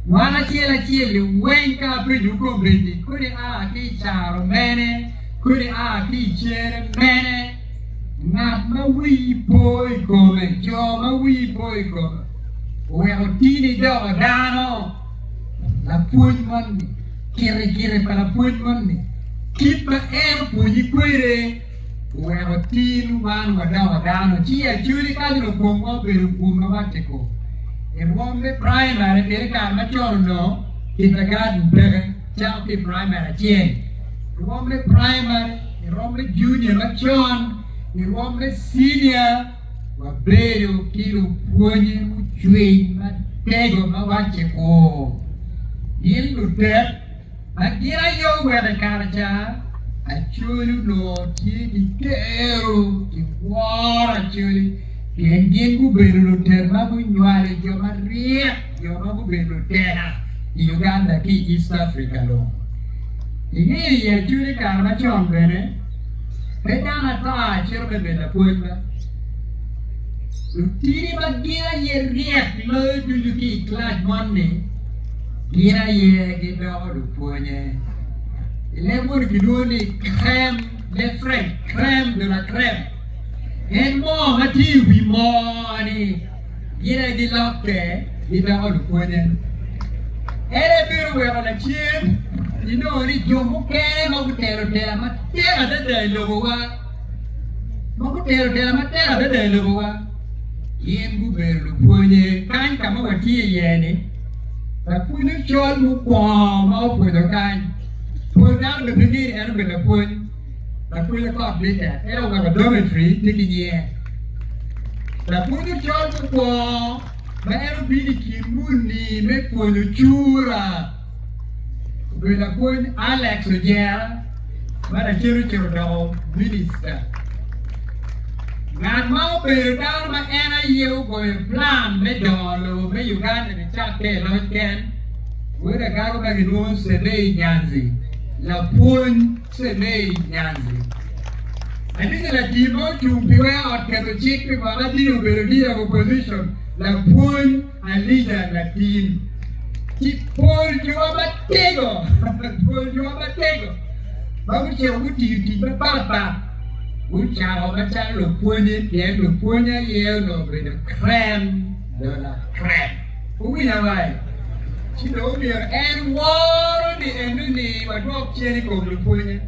Wan acel acel-li weng ka apenyowu kombeddi, kodi a ki i caro mene, kodi a ki i cere mene, ngat ma wiyi po i kome, jo ma wiyi po i kome, oweko tini idoko dano, lapwony moni, kirikiri pa lapwony moni, kit ma en opwonyi kwede, oweko tin wan wadoko dano. Ci Acholi kany onongo komwa obedo gum ma wacce ko. I rwom me praimari pien i kare macon onongo kindergarten peke, cako ki i praimari acel. I rwom me praimari, i rwom me junior macon, i rwom me senior, wabedo ki lupwonye mucwiny matego ma wacce kur. Gin lutek Ma gin aye oweko i kare ca Acholi onongo tye ki kero ki woro Acholi pien gin gubedo lutel ma gunywalo jo maryek, jo ma gubedo lutela i Uganda ki i East Africa lung. Ingeyo i Acholi i kare macon bene pe dano ata cito me bedo lapwony ba. Lutini ma gin aye ryek loyo ducu ki i kilac moni Gin aye gidoko lupwonye. I leb moni kilwongo ni creme de French, creme de la creme. En moo ma tye i wi moo-ni, gin aye gilokke gidoko lupwonye. En aye bino weko lacen inongo ni jo mukene ma gutelo tela matek adada i lobowa, ma gutelo tela matek adada i lobowa, gin gubedo lupwonye. Kany ka ma watye iye-ni, Lapwony ocol mukwongo ma opwonyo kany, pol dano bene pe ngeyo ni en obedo lapwony. Lapwony okot mitte, en oweko dormitory tye ki nyinge. Lapwony ocol mukwongo ma en obino i kin muni me pwonyo cura obedo lapwony Alex Ojera ma lacen ocito odoko minista. Ngat ma obedo dano ma en aye ogoyo plan me dongo lobo me Uganda nicakke i loc ken, wod agako ma gilwongo Semei Nyanzi, lapwony Semei Nyanzi. Alija latim ma ocung pi weko ot keto cik pi mwaka adi obedo leader of opposition, lapwony Alija latim. Ci pol jowa matego, pol jowa matego ma gucito gutiyo tic mapatpat gucako macalo lupwonye pien lupwonye aye onongo obedo creme de la creme. Wuwinyo wai? Ci dong omyero en woro ni eno-ni wadwok cen i kom lupwonye.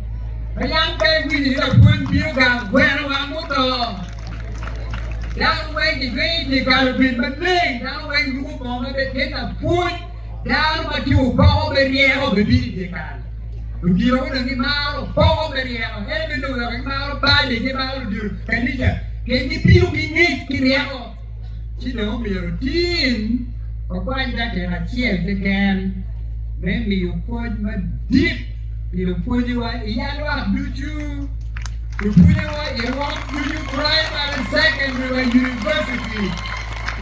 Ma yam pe iwinyo ni lapwony bino gang gweno wang muto. Dano weng gijwenyo i dye kal obed maleng, dano weng ruko bongo maber pien lapwony dano ma tye opoko me ryeko bebino i dye kal. Ludito dong gimaro opoko me ryeko, en bene dong weko gimaro bali, gimaro ludito kanica pien gibino ki ngec ki ryeko. Ci dong omyero tin wakwany dakika acel keken me miyo pwoc madit pi lupwonyewa i yalwak ducu, lupwonyewa i rwom ducu, primary, secondary wa university,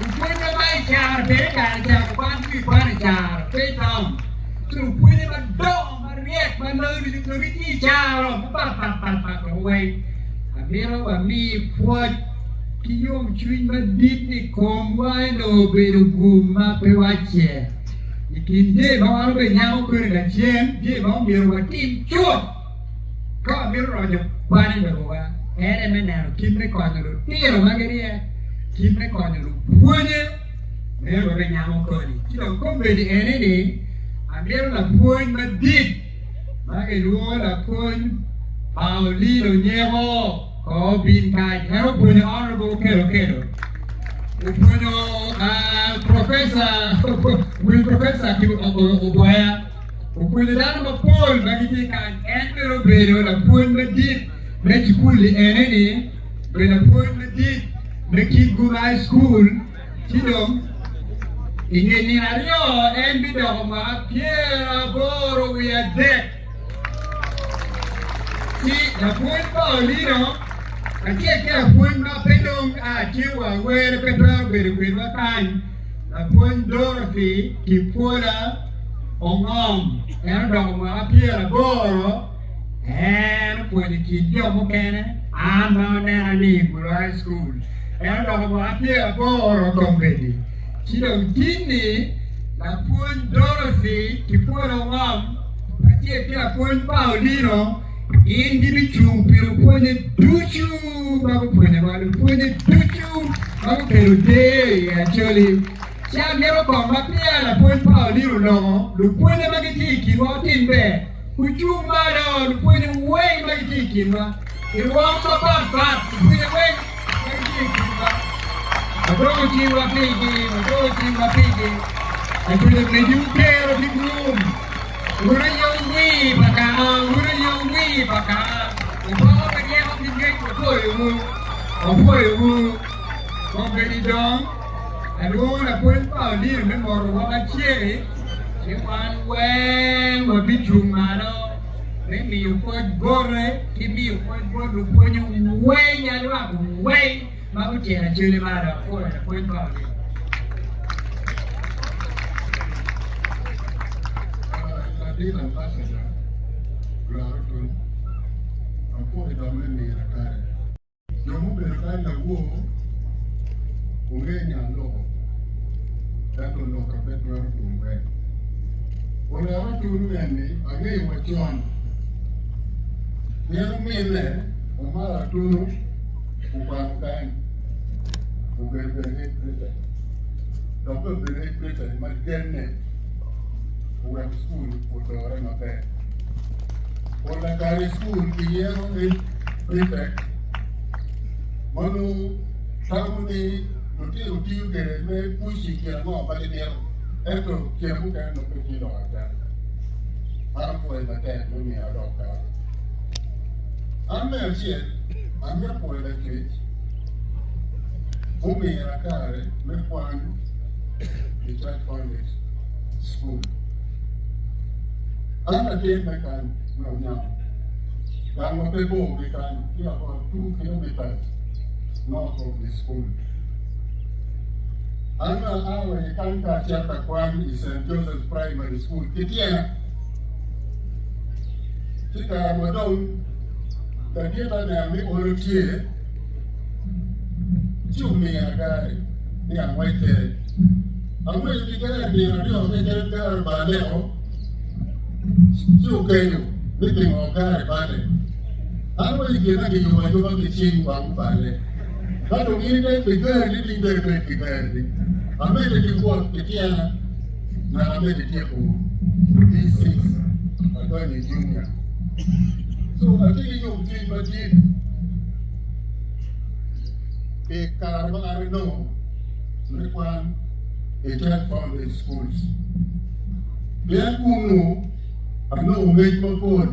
lupwonyewa ma i caro pien i kare ca kwan tye kwan i caro pe i taun, ci lupwonye madongo maryek ma loyo ducu dong gitye i caro mapatpat weng. Amito wami pwoc. Ki yomcwiny madit ni komwa onongo obedo gum ma pe wacce. I kin jami ma wan obenyamo kwede lacen, jami ma omyero watim cut ka wamito roco kwan i lobowa en aye me neno kit me konyo lutino ma giryek, kit me konyo lupwonye, meno wabinyamo koni. Ci dong kombeddi ene-ni amito lapwony madit ma kilwongo lapwony Paulino Nyeko. Kor obin kany. En opwonyo Honourable Okello Okello. Opwonyo Professor Wil Professor Obwoya. Opwonyo dano mapol ma gitye kany. En bene obedo lapwony madit me cukul-li ene-ni, obedo lapwony madit me Kitgum High School. Ci dong i nge nino aryo en bidoko mwaka pyeraboro wiye adek. Ci lapwony Paulino kacel ki lapwony ma pe dong a tye wa were pe twero bedo kwedwa kany, lapwony Dorothy Kipwola Ongom, en odoko mwaka pyeraboro, en opwonyo i kin jo mukene, an ma onena ni i Gulu High School, en odoko mwaka pyeraboro kombeddi. Ci dong tin-ni. Lapwony Dorothy Kipwono Ngom kacel ki Lapwony Paulino gin gibicung pi lupwonye ducu ma gupwonyowa, lupwonye ducu ma gukelo deyo i Acholi. Ci amito kong ma peya Lapwony Paulino oloko, lupwonye ma gitye i kinwa otim ber, gucung malo, lupwonye weng ma gitye i kinwa i rwom mapat pat, lupwonye weng ma gitye i kinwa. Wadongo cingwa pigi, wadongo cingwa pigi. Acholi omediwu kero ki gum. Wun aye wungwi pa kaka, wun aye wungwi pa kaka. Wuboko me ryeko ki ngec wapwoyowu, wapwoyowu. Kombeddi dong, alwongo lapwony Paulino me motowa macek, ci wan weng wabicung malo me miyo pwoc bote ki miyo pwoc bot lupwonye weng, alwak weng ma gutyero acwele malo. Apwoyo lapwony Paulino. Latin ambassador oloro tun apwoyo dok me mira kare. Jo mubedo kany lawor onge nya loko, ento loka pe twero tum weng. Olera tunu eni angeyo wa con, pien ominne omaro atunu okwano kany, obedo bene head prefect, dok bene obedo head prefect ma genne oweko cukul odore maber. Pol kare i cukul kiyero head prefect ma nongo tamo ni lutino tiyo kwede me puci gin ango ma gimito ento kine mukene nongo pe tye lok ada. An apwoyo matek me miyo adok kany. An me acel amito pwoyo Lacwec mumina kare me kwan i Church Founded School. An latin me kany me Onyamo. Gang ma pe bor ki kany tye about 2 kilometers north of the school. An aa wa i kany ka acito ka kwan i St. Joseph's Primary School ki tyena. Ci kare ma dong ladit aneno ni olo tye, ci omiya gari ni angwec kwede. Angweco ki gari nino aryo keken gari obaleo ci okenyo ni pingo gari balle. An wa i kina giyubo ayuba ki cing wang oballe. Ka dong in idek pi gari ni ding bene bed pi gari ni. Amedde ki wot ki tyena naka amedde tyeko P6 adonyo i junior. So atye ki yomcwiny madit pi kare ma an anongo me kwan i Church Founded Schools. Pien kunnu anongo ngec mapol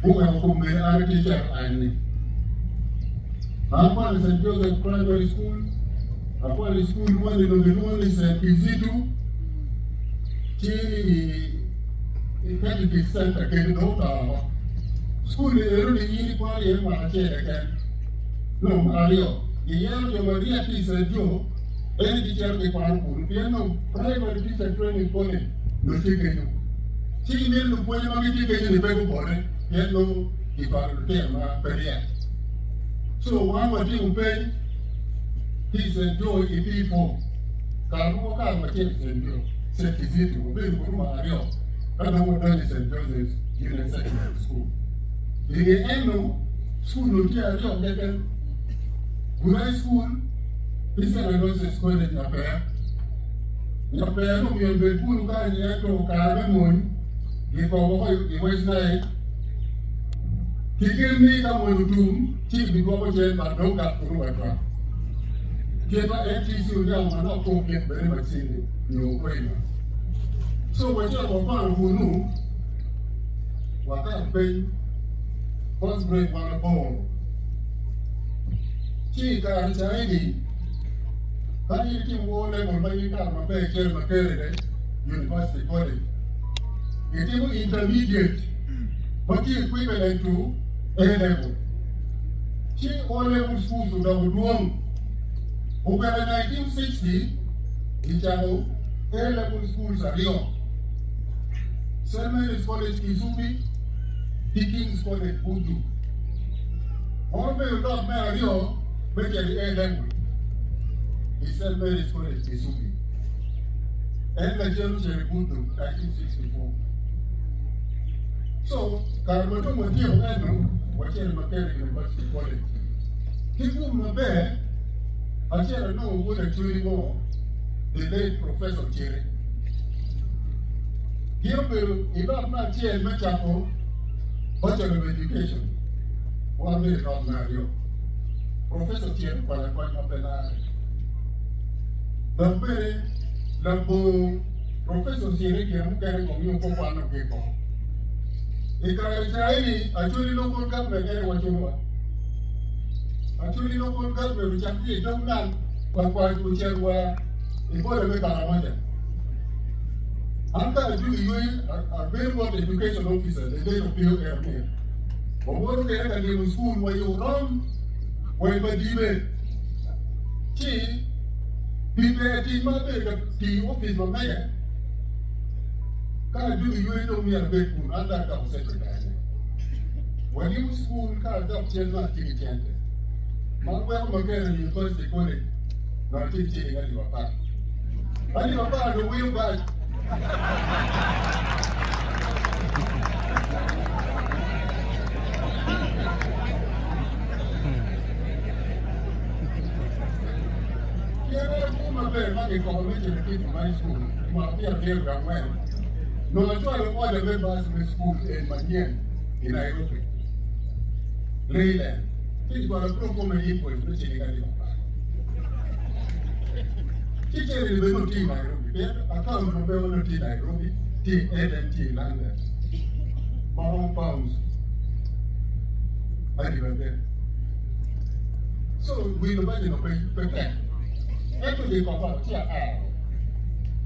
muweko kombeddi an atye calo an-ni. Akwano i St. Joseph Primary School, akwano i cukul moni dong kilwongo ni St. Kizito ci i Catechist Center kenyo dong oto woko. Cukul-li eno-ni in ikwano iye mwaka acel keken nyo mwaka aryo. Giyero jo maryek ki i St. Joe ento gicito gikwano kunu pien nongo Primary Teacher Training College nongo tye kenyo. Ci gimito lupwonye ma gitye kenyo-ni pe gubote pien nongo gicwalo lutino ma pe ryek. So wan watimo peny ki i St. Joe i P4. Kare mogo wakato wacito i St. Joe, St. Kizito, wabedo kunu mwaka aryo ka dong wadonyo i St. Joseph's Junior Secondary School. I nge eno, cukul onongo tye aryo keken, Gulai School ki St. Aloysius College Nyaper. Nyaper nongo myero obed kunu kany ento kare me mony gikobo woko i West Nile. Ki gen ni ka mony otum ci gibidwoko cen but dong gak kunu wa twak. Kit ma NTC onyamo manok kong kit bene Masindi nyo Kwena. So wacito wakwano kunu wakato piny first grade wan aboro. Ci i kare ca eni ka in itimo O level ma in ikato maber icito i Makerere University College itimo intermediate ma tye equivalent to A level. Ci O level schools odoko dwong. Obedo 1960 gicako A level schools aryo, St. Mary's College Kisubi ki King's College Buddu. Wan obedo dot me aryo me cito i A level i St. Mary's College Kisubi. En lacen ocito i Buddu 1964. So, kare ma dong watyeko eno, wacito i Makerere University College. Ki gum maber, acito anongo wod Acholi mo, the late Professor Cere. Gin obedo i lot me acel me cako Bachelor of Education, wan obedo i lot me aryo. Professor Cere okonyo kony ma pe larre. Dok bene labongo Professor Cere gin mukene kong nyo pe okwano ki kong. I kare ca eni Acholi Local Government ene waculowa. Acholi Local Government ocak ki i dog nam pa kwac ocito wa i border me Karamoja. An ka ajuko i yweyo, abedo bot education officer, the late Opio Ermir. Wawoto kede ka limo cukul wa i Orom wa i Madibe. Ci pi ber tic ma abedo ka tiyo i opic ma mega, ka ajuko i yweyo dong myero abed kun an dong adoko secretary. Walimo cukul ka adok cen nongo atye ki cente ma weko Makerere University College nongo atye ki ciling alip apar. Alip apar dong wilo bac. Pien en kwo maber ma kikobo me cito i High School i mwaka pyerabiro wiye angwen, nongo acwalo oda me bac me cukul en manyen i Nairobi, Leyland, ci kicwalo proforma me invoice me ciling alip apar. Ci cente-ni bene onongo tye i Nairobi pien akaunt ma mego nongo tye i Nairobi, tye i Eden, tye i London ma romo pounds alip adek. So wilo bajeno pe tek. Ento dye koko ci aa.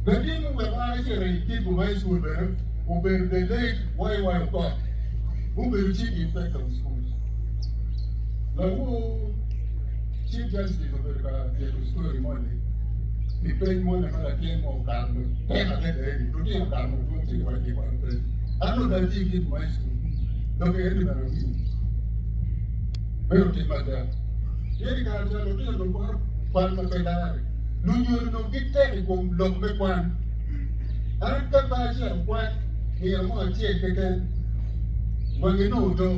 Latin muweko an acito i Kitgum High School bene obedo the late YY Okot mubedo Chief Inspector of Schools. Lawor Chief Justice obedo ka tito story moni pi peny moni ma latin mo okato matek adada eni, lutino okato madwong ci giwaco ni gikwano peny. An onongo atye i Kitgum High School dok eni bene awinyo. Meno otimme ada. Pien i kare ca lutino dong kwano kwan ma pe larre. Lunyodo dong gitek i kom lok me kwan. An ka pe acito kwan nino mo acel keken, wangi nongo oto.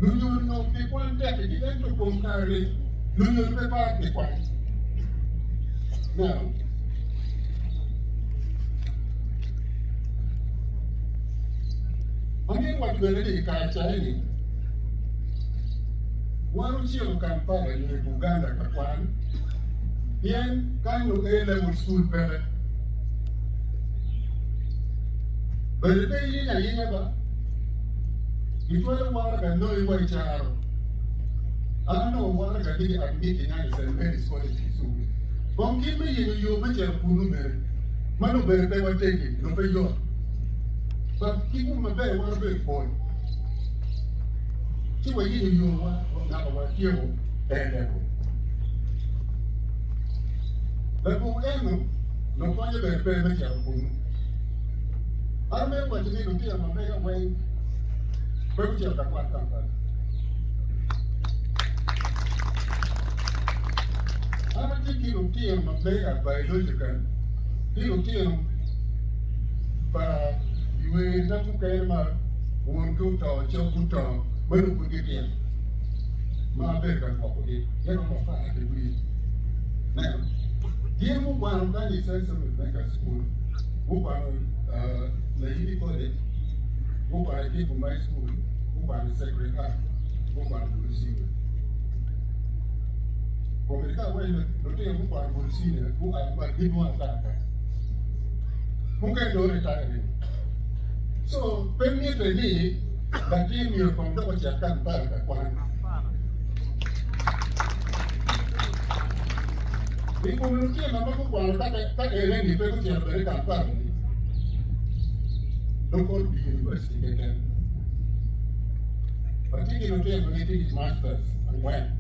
Lunyodo nongo pi kwan tek igi, ento kom kare-ni lunyodo pe paro pi kwan. Now, Angeyo waco bene ni i kare ca eni, wan ocito Kampala nyo i Buganda ka kwan pien kany nongo A-level school peke. Bene pe iyiny ayinya ba, gitwero waraga nongi wa i caro. An anongo waraga ni admit i St. Mary's College Kisumu. Kong kit me yenyo yo me cito kunnu bene ma nongo bene pe wategi nongo pe yot. But ki gum maber wan wabedo pol ci wayenyo yowa naka watyeko A-level. Labongo eno nongo konye bene pe me cito kunnu. An amito waco ni lutino ma mega weng pe gucito ka kwan Kampala. An atye ki lutino ma mega biological ki lutino pa luelda mukene ma wongi oto coggi oto ma nongo pud gitino ma abedo ka gwokogi gin romo apar ki wiye. Neno, gin gukwano kany i St. Michael School, gukwano Layidi College, gukwano i Kitgum High School, gukwano i Sacred Heart, gukwano Bulusine. Kombeddi ka awaco lutino gukwano Bulusine gua ma gidwong ata kany. Mukene dong retire. So pe mitte ni latin myero kong dok ocit Kampala ka kwan. I kom lutino ma gukwano ka ene-ni pe gucito bene i Kampala-ni, local university keken. Watye ki lutino ma gitye ki masters angwen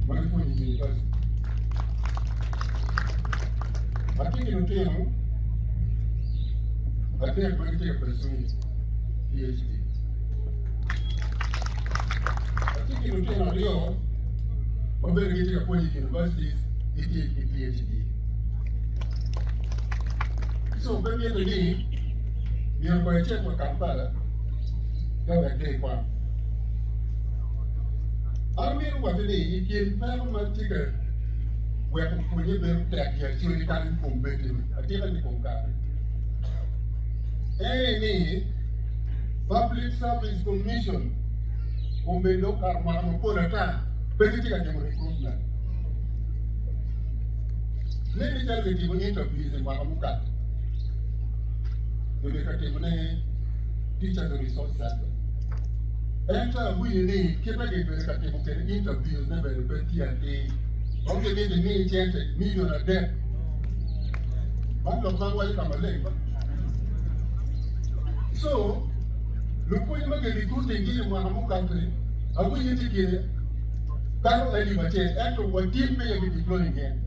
ma gipwonyo i university. Watye ki lutino adek ma gitye ka pursuing PhD. Watye ki lutino aryo ma bene gitye ka pwonyo i universities gitye ki PhD. So pe mitte ni myero kong icit wa Kampala ka wek dong ikwan. An amito wacci ni i kin peko ma tye ka weko pwonye bedo tek i Acholi kany i kom bedi-ni atika ni kom kare en ni Public Service Commission obedo dong okato mwaka mapol ata pe gitye ka timo recruitment. Nen calo kitimo interviews i mwaka mukato, kibedo ka timone Teachers Resource Center. Ento awinyo ni kit ma kibedo ka timo kwede interviews ne bene pe tye atir. Dong kimito imi cente milion adek. Man lok ma awaco ka maleng ba. So, lupwony ma ki recruiting gi i mwaka mukato-ni, awinyo tye kine kato alip acel ento watin peya ki deploying gin.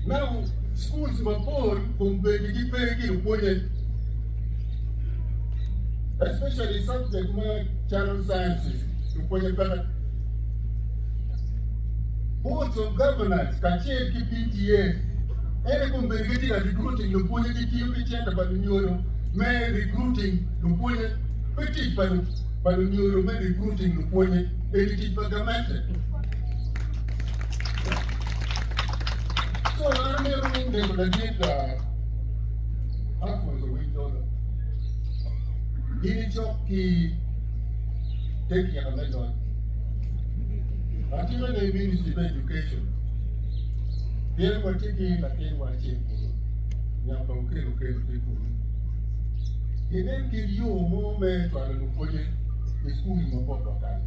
Now, schools mapol kombeddi gipe ki lupwonye especially subject ma calo sciences lupwonye peke. Boards of Governors kacel ki PTA ene kombeddi gitye ka recruiting lupwonye gitiyo ki cente pa lunyodo me recruiting lupwonye pe tic pa pa lunyodo me recruiting lupwonye eni tic pa gamente. So an amito ni ndiko ladit Alphonse Owiny Dodo in icok ki te kika me loc atika ne Ministry me Education pien watye ki latin wa acel kunu nya pa Okello Okello tye kunu inen kit yo mo me cwalo lupwonye i cukul ma botwa kany.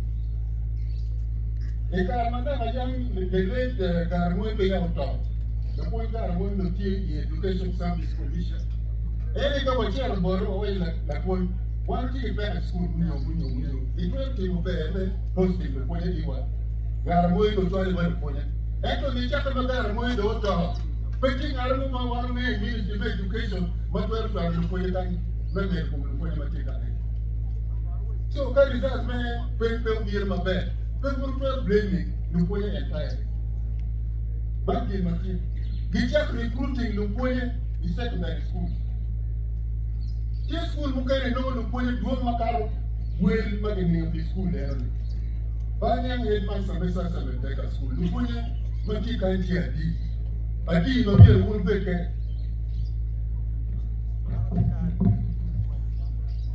I kare ma naka yam the late Garamoi peya oto, lapwony Garamoi onongo tye i Education Service Commission. En aye ka wacito bote wawaco lapwony, wan watye ki peko i cukul munyo munyo munyo, itwero timo ber me posting lupwonye iwa. Garamoi dong cwalo iwa lupwonye. Ento nicakke ma Garamoi dong oto, pe tye ngat mo ma wan wangeyo i Ministry me Education ma twero cwalo lupwonye kany me medo kom lupwonye ma tye kany. So ka results me peny pe obino maber, pe wun wutwero blaming lupwonye entirely. Man gin ma tye. Gicako recruiting lupwonye i secondary school. Tye school mukene nongo lupwonye dwong makato wel ma gimiyo pi school eno-ni. Pe aniang headmaster me Sasame Baker School lupwonye ma tye kany tye adi? Adi ma myero wun wubed kene?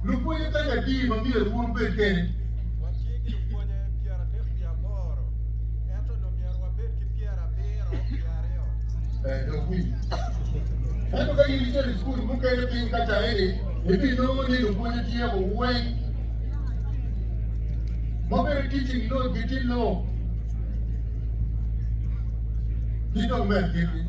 Lupwonye kany adi ma myero wun wubed kene? Watye ki lupwonye 38, ento onongo myero wabed ki 72. Eh, dok winyo. Ento ka in icito i cukul mukene piny ka ca eni, ibinongo ni lupwonye tyeko weng ma bene teaching load gitye low. Ki dong me agikki,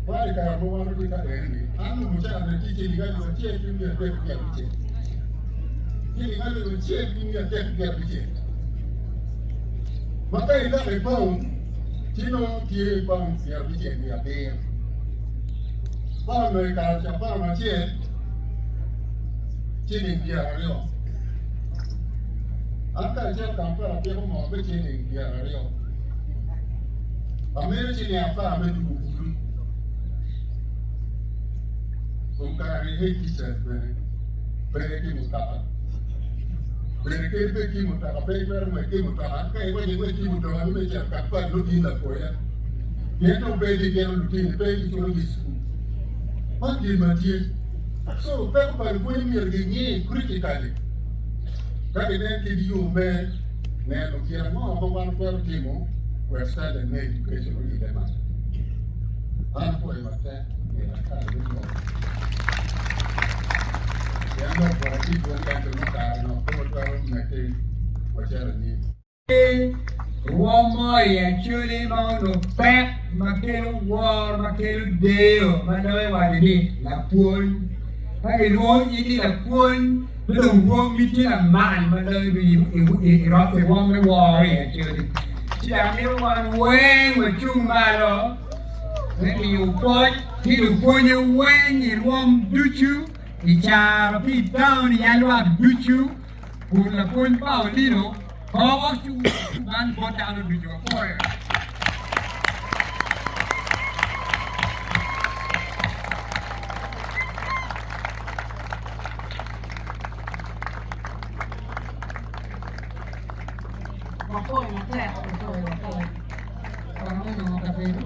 Man i kare ma wan watye ka eni, an omucara na tye ciling alip acel ki 350. Ciling 1350. Ma ka iloko i pound, ci nongo tye pound 97. Pound no i kare ca pound acel ciling 20. An ka acito Kampala apiko moo me ciling 20. Amito ciling apar me tuko bulu. Kom kare ni head teachers bene pe ki mutoka. Bene kadi bed ki mutoka pe itwero ngwec ki mutoka. Ka iwaco ingwec ki mutoka ni me cito Kampala nongo in lapoya. Pien dong pe ibigeno lutini pe ibiculogi i cukul. Man gin ma tye. So peko pa lupwonye myero gingi critically ka ginen kit yo me neno gin ango ma wan watwero timo wek standard me education oidde malo. An apwoyo matek myero akare me lok pien lok bota tye dwong ento nongo kare nok pe watwero medde wacito anyim. Rwom mo i Acholi ma onongo pek ma kelo woro ma kelo deyo ma nongo iwaco ni lapwony. Ka kilwongo in ni lapwony nongo dong rwommi tye lamal ma loyo i rwom me woro i Acholi. Ci amito wan weng wacung malo me miyo pwoc ki lupwonye weng i rwom ducu i caro ki i taun i yalwak ducu. Kun lapwony Paulino koko man bot dano ducu. Apwoyo. Wapwoyo matek, wapwoyo, wapwoyo. Waromo nongo kabedo.